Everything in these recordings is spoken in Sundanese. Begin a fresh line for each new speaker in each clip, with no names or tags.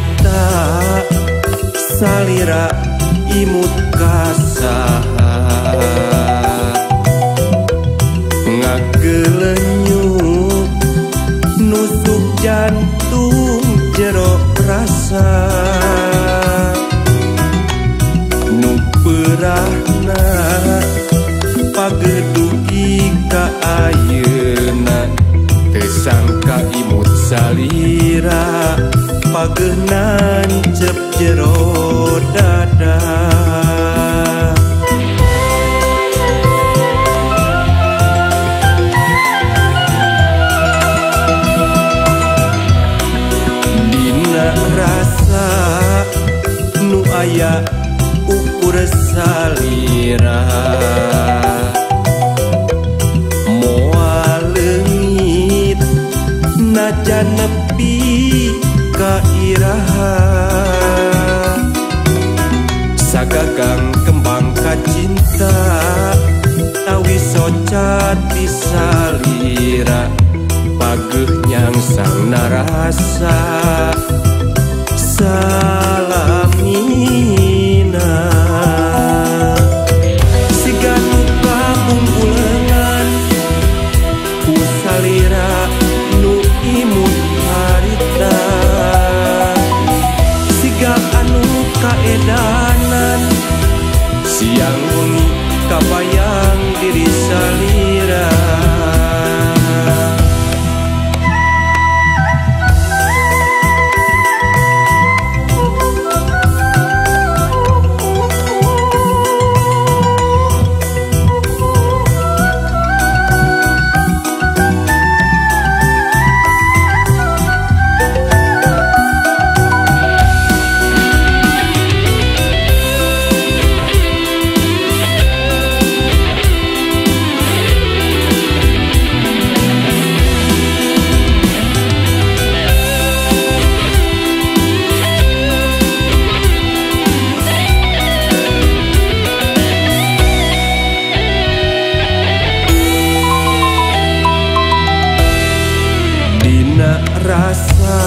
harita salira imut kasaha ngagelenyuk nusuk jantung jero rasa nu peurahna pagedugi ka ayeuna teu sangka imut salira pageuh nancep jero dada. Dina rasa nu aya ukur salira moal leungit najan nepi ka iraha sagagang kembang kacinta tawi socat di salira pageuh nyangsang narasa salamina. Siga nu kabungbulengan ku salira nu imut harita siga anu kaedanan siang wengi kabayang diri salira. Rasa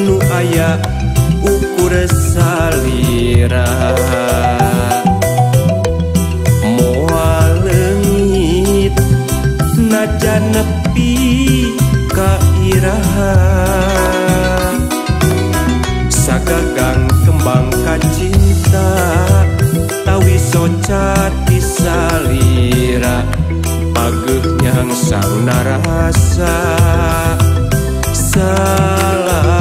nu aya ukur salira moal leungit najan nepi ka iraha sagagang kembang kacinta tawi socat di salira pageuh nyangsang narasa salamina.